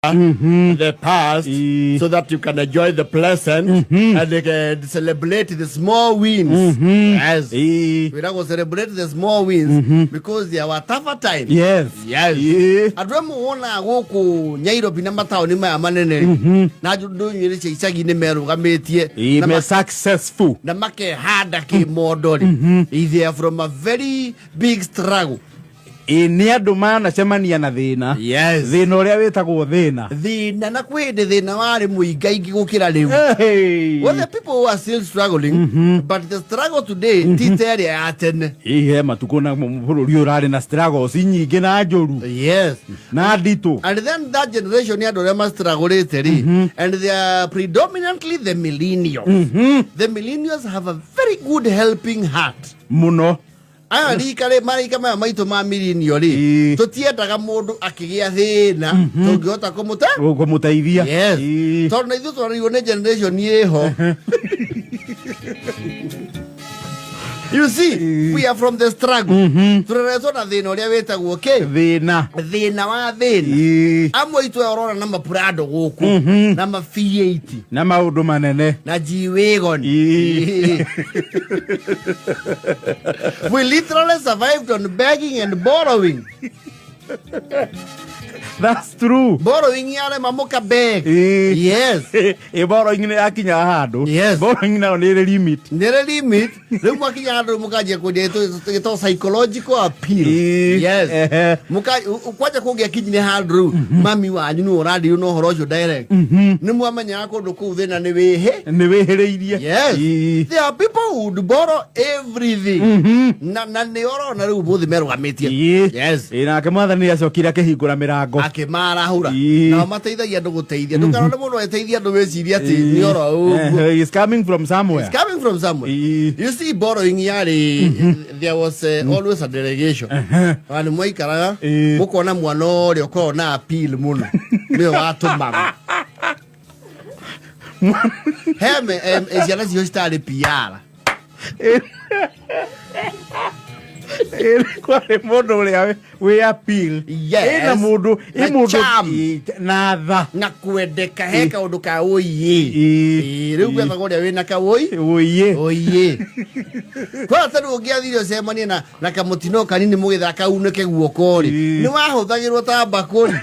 The past so that you can enjoy the present and they can celebrate the small wins. Yes. Wĩragwo celebrate the small wins because there were tougher times. Yes. Andũ amwe wonaga gũkũ Nyairobi na mataũni maya manene rĩ, na ndũnyĩrĩ cia icagi-inĩ merũgamĩtie Ĩĩ, na me successful. Na makehanda kĩmondo rĩ, they are from a very big struggle. Ĩĩ, nĩ andũ manacemania na thĩna. Thĩna ũrĩa wĩtagwo thĩna. Thĩna, na kwĩ hĩndĩ thĩna warĩ mũingaingĩ gũkĩra rĩu. Hey. Well, the people who are still struggling, but the struggle today ti ta ĩrĩa ya tene. Ĩĩ, he matukũ na bũrũri ũrarĩ na struggles nyingĩ na njũru na nditũ. And then that generation ya andũ arĩa mastrugglĩte rĩ, and they are predominantly the millennials. The millennials have a very good helping heart. Mũno. Aya rika rĩ, marika maya maitũ ma millennial rĩ, tũtiendaga mũndũ akĩgĩa thĩna tũngĩhota kũmũte kũmũteithia. Yes. Tondũ na ithuĩ twarĩirwo nĩ generation ĩho. You see, we are from the struggle. Tũreretwo na thĩna ũrĩa wĩtagwo kĩ? Thĩna. Thĩna wa thĩna. Amwe aitũ aya ũrona na mapurado gũkũ na ma V8 Na maũndũ manene. Na G-Wagon. We literally survived on begging and borrowing. That's true. Borrowing yarema mũka beg. Yes. Ĩ, borrowing nĩ yakinya handũ. Borrowing nayo nĩ ĩrĩ limit. Nĩrĩ limit. Rĩu mwakinya handũ mũkanjia kwendia gĩtagwo psychological appeal. Yes. Kwanja kũngĩakinyire handũ rĩu mami wanyu nĩwe ũrandirwo na ũhoro ũcio direct, nĩ mwamenyaga kũndũ kũu thĩna nĩ wĩhĩ. Nĩ wĩhĩrĩirie. Yes. There are people who would borrow everything. Na nĩ ũrona rĩu mũthĩ merũgamĩtie. Yes. Ĩĩ, nake mwathani nĩ acokire akĩhingũra mĩrango. Akĩmarahũra. Nao mateithagia andũ gũteithia. Ndũkarore mũndũ agĩteithia andũ wĩcirie atĩ nĩ oro ũguo. He's coming from somewhere. It's coming from somewhere. You see, borrowing yarĩ, there was always a delegation. Vanhu mwaikaraga mũkona mwana ũrĩa ũkoragwo na appeal mũno nĩwe watũmaga. Heme ciana cio citarĩ PR. Ĩĩ, kwarĩ mũndũ ũrĩa wĩ appeal. Ĩna mũndũ ĩ Na mũndũ charm. Ĩ, na tha. Na kwendeka he kaũndũ ka ũiĩ. Rĩu gwethagwo ũrĩa wĩna kaũi. Ũiĩ. Ũiĩ. Kwara ta rĩu ũngĩathire ũcemanie na kamũtino kanini mũgĩthaka unĩke guoko rĩ, nĩ wahũthagĩrwo ta mbakũri.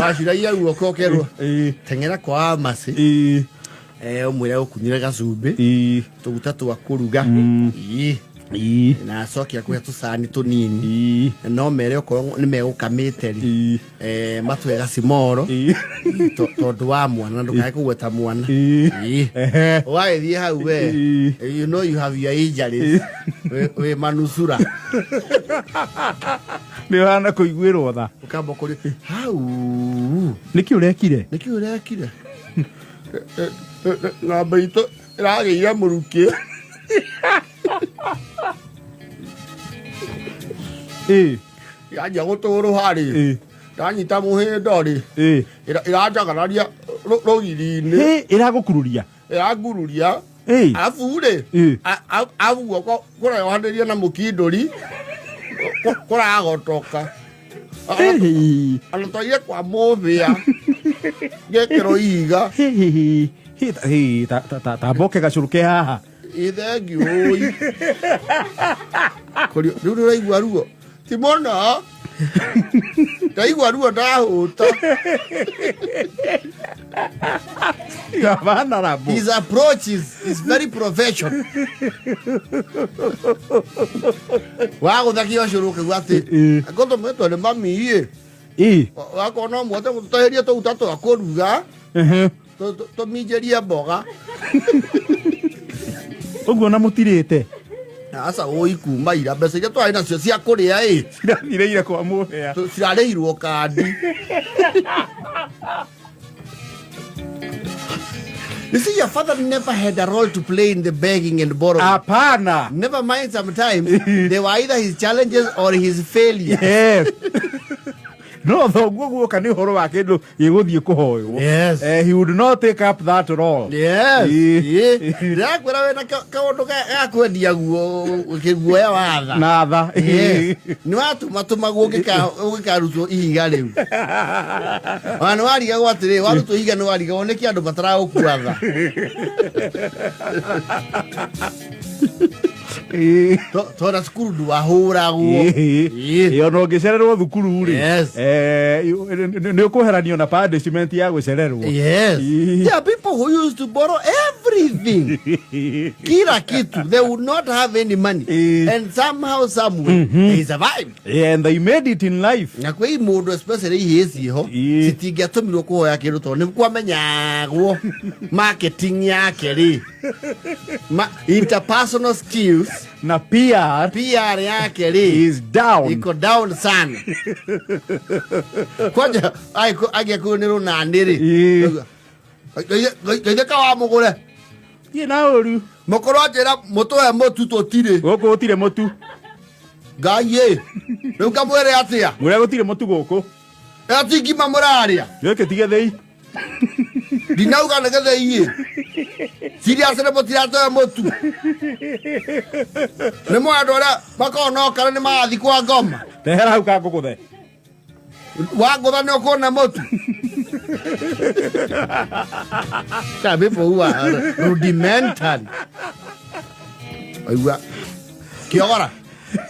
Waciragia guoko ũkerwo teng'era kwa amasi, ũmwĩre ũkunyire gacumbĩ, tũguta twa kũruga. Na acoke akũhe tũcani tũnini. No mere okorwo nĩ megũkamĩte rĩ, matũhe gacimoro tondũ wa mwana, ndũkae kũgweta mwana. Ũgagĩthiĩ hau we, you know you have your injuries. Wĩ manusura. Nĩ ũhana kũiguĩrwo tha. Ũkamba kũrĩ hau. Nĩkĩ ũrekire? Nĩkĩ ũrekire? Ng'ombe itũ ĩragĩire mũrukĩ. Yanjia gũtũrũha rĩ, ndanyita mũhĩndo rĩ, ĩranjagararia rũgiri-inĩ. Hĩ, ĩragũkururia? Ĩrangururia. Arabu rĩ, arabu guoko kũrayohanĩria na mũkindũri kũragotoka. Hĩ. Ona twaire kwa mũbĩa ngekĩrwo ihiga. Hĩ, hĩ, hĩ. Hĩ, hĩ, ta mboke gacũrũ ke haha. Ĩ, thengiũ ũi. Rĩu nĩ ũraigua ruo? Ti mũno, ndaigua ruo ndahũta. You are vulnerable. His approach is very professional. Wagũthakio ũcũrũ ũkĩgua atĩ ngũtũmĩtwo nĩ mami ĩ, wakorwo no muote gũtũtahĩria tũguta twa kũruga, tũminjĩrie mboga. Ũguo na mũtirĩte? Aca, ũi, kuma ira mbeca iria twarĩ nacio cia kũrĩa ĩ, Cirathirĩire kwa mũhĩa. Cirarĩhirwo kandi. You see, your father never had a role to play in the begging and borrowing. Hapana. Never mind, sometimes they were either his challenges or his failures. Yes. No thoguo guoka nĩ ũhoro wa kĩndũ gĩgũthiĩ kũhoywo. Yes. He would not take up that role. Yes. Ĩĩ. Ndĩrakwĩra wĩna kaũndũ ga kwendia guo kĩguoya wa tha. Na tha. Yes. Nĩ watũmatũmagwo ũgĩkarutwo ihiga rĩu. Ona nĩ warigagwo atĩrĩ, warutwo ihiga nĩ warigagwo nĩkĩ andũ mataragũkua tha. Tondũ cukuru ndwahũragwo. Ĩĩ, ona ũngĩcererwo thukuru rĩ, Yes. nĩ ũkũheranio na punishment ya gũcererwo. Yes. Ĩĩ. There are people who used to borrow everything. Kila kitu. They would not have any money. And somehow, somewhere, they survived. Yeah, and they made it in life. Na kwĩ mũndũ especially ihĩĩ ciĩho citingĩatũmirwo kũhoya kĩndũ tondũ nĩ kwamenyagwo marketing yake rĩ, interpersonal skills na PR, PR yake rĩ is down. Iko down sana. Kwanja angĩakuo nĩ rũnanĩ rĩ, geithĩka wa mũgũre. Thiĩ na ũru. Mũkũrũ anjĩra mũtũhe mũtu tũtirĩ. Gũkũ gũtirĩ mũtu. Ngai ĩ, rĩu ngamwĩre atĩa? Mwĩre gũtirĩ mũtu gũkũ. Ati ngima mũrarĩa. Gĩkĩ ti gĩthĩi. Ndinauga nĩ gĩthĩi ĩ. Serious nĩ mũtiratũhe mũtu. Nĩ mwa andũ arĩa makoragwo no kana nĩ marathiĩ kwa ngoma. Rehera hau kangũgũthe. Wangũtha nĩ ũkuona mũtu. There people who are rudimentary. Aigua. Kĩogora.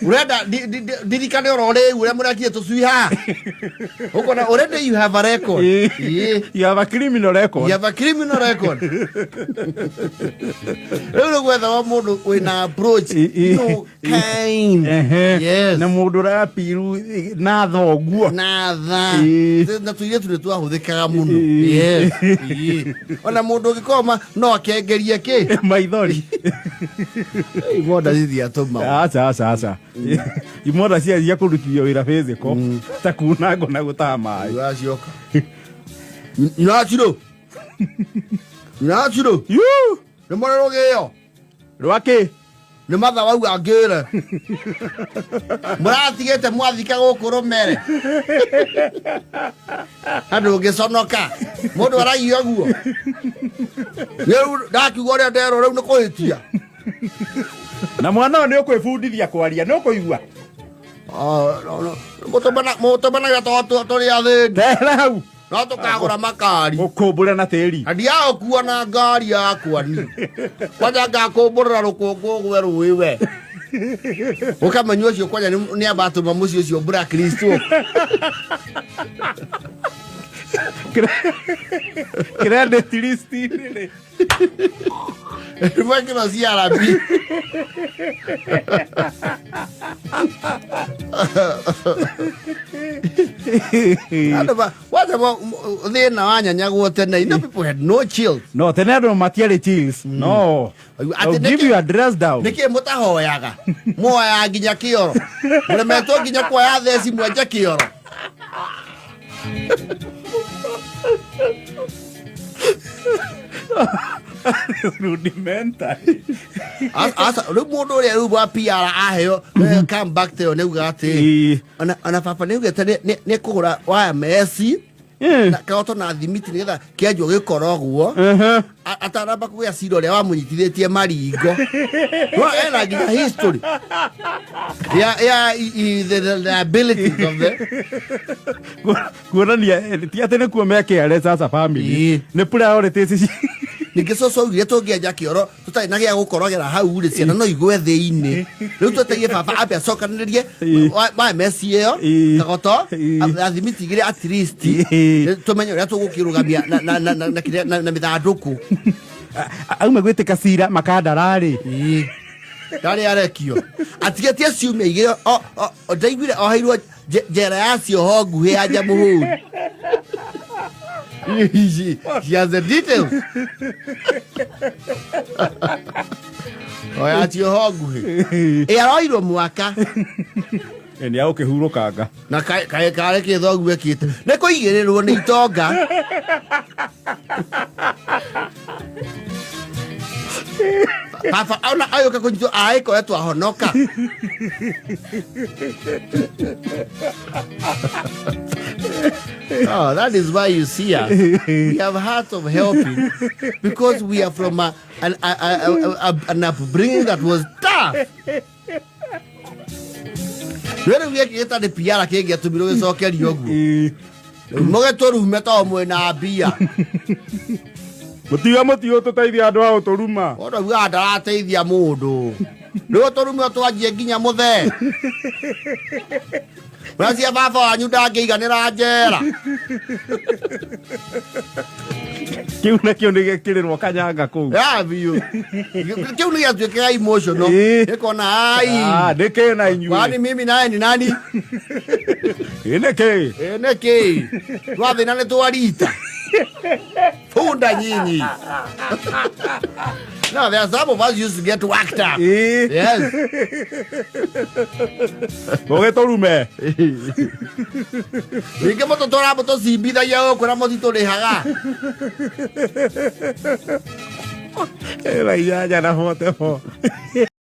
Urenda ndirikane oro rĩu ũrĩa mũrekire tũcui haha. Ũkona already you have a record. Ĩĩ. You have a criminal record. You have a criminal record. Rĩu nĩ gwethaga mũndũ wĩna approach, kind. Yes. Na mũndũ ũrapiru na thoguo. Na tha. Na tũirĩtu nĩ twahũthĩkaga mũno. Yes. Ona mũndũ ũngĩkorwo no akengerie kĩ? Maithori. Imonda citiatũma. Aca aca aca. Imonda cia kũrutithio wĩra physical ta kuna ngo na gũtaha maĩ. Ũracioka. Nyinachiro. Nyinachiro. Yu! Nĩ mũrĩ rũgĩo. Rwakĩ? Nĩ matha wauga ngĩre. Mũratigĩte mwathika gũkũ rũmere. Andũ ũngĩconoka. Mũndũ araiywo guo. Rĩu ndakiuga ũrĩa nderwo rĩu nĩ kũhĩtia. Na mwana ũyũ nĩ ũkwĩbundithia kwaria, nĩ ũkũigua? Mũtũmanagia tondũ tũrĩ athĩni. Ndehera hau. No tũkagũra makari. Ũkũmbũre na tĩri. Na ndiagũkua na ngari yakwa ni. Kwanja ngakũmbũrĩra rũkũngũ ũgwe rũĩ we. Ũkamenya ũcio kwanja nĩ ambatũma mũciĩ ũcio blacklist. Credit list rĩ. Mwekĩrwo CRB. Andũ kwanja thĩna wa nyanyagwo tene. You know people had no chills. No, tene andũ matiarĩ chills. No. I'll give you a dress down. Nĩkĩ mũtahoyaga? Muoyaga nginya kĩoro. Mũremetwo nginya kuoya theci mwenje kĩoro. Rudimentary. Asa rĩu mũndũ ũrĩa rĩu wa PR aheo come back to nĩ uga atĩ ona baba nĩ ugĩte nĩ kũgũra waya meci na kagoto na thimiti nĩgetha kĩanjwo gĩkorogwo. Ataramba kũgĩa cira ũrĩa wamũnyitithĩtie maringo. No ena nginya history ya the liabilities of the kuonania ti atĩ nĩkuo mekĩare sasa family. Nĩ priorities. Ningĩ cũcũ augire tũngĩenja kĩoro tũtarĩ na gĩa gũkorogera hau rĩ, ciana no igwe thĩinĩ. Rĩu twetereire baba ambe acokanĩrĩrie wa meci ĩyo, kagoto, athimiti igĩrĩ at least, tũmenye ũrĩa tũgũkĩrũgamia na mĩthandũkũ. Auma gwĩtĩka cira makandara rĩ. Ndarĩ arekio. Atigĩtie ciumia igĩrĩ, ndaiguire oheirwo njera ya cioho nguhĩ ya Jamhuri. She has the details. Oya cioho nguhĩ. Ĩ aroirwo mwaka. Nĩ agũkĩhurũkanga. Na kaĩ karĩ kĩthogu ekĩte. Nĩ kũigĩrĩrwo nĩ itonga. Baba ona agĩũka kũnyitwo agĩkoretwo ahonoka. Oh, that is why you see us. We have hearts of helping because we are from a, an, a, an upbringing that was tough. Rĩu rĩu gĩkĩ gĩtarĩ piara kĩngĩatũmirwo gĩcokerio ũguo. Rĩu mũgĩtũrume to mwĩna mbia. Mũtiga mũtiga ũtũteithia andũ a ũtũruma. Mũndũ augaga ndarateithia mũndũ. Rĩu ũtũrume ũtwanjie nginya mũthee. Mwacia baba wanyu ndangĩiganĩra njera. Kĩu nakĩo nĩ gĩkĩrĩrwo kanyanga kũu. Ya biũ. Kĩu nĩ gĩatuĩkaga emotional. Gĩkona ai. Ah, nĩkĩ na inyuĩ? Kwani mimi naye ni nani? Ĩ nĩkĩ? Ĩ nĩkĩ? Twathĩna nĩ twarita. Funda nyinyi. No, there are some of us used to get worked up. Yes. Mũgĩtũrume. Ningĩ mũtũtwara mũtũcimbithagia gũkũ na mũtitũrĩhaga. Ĩra 8 na 44.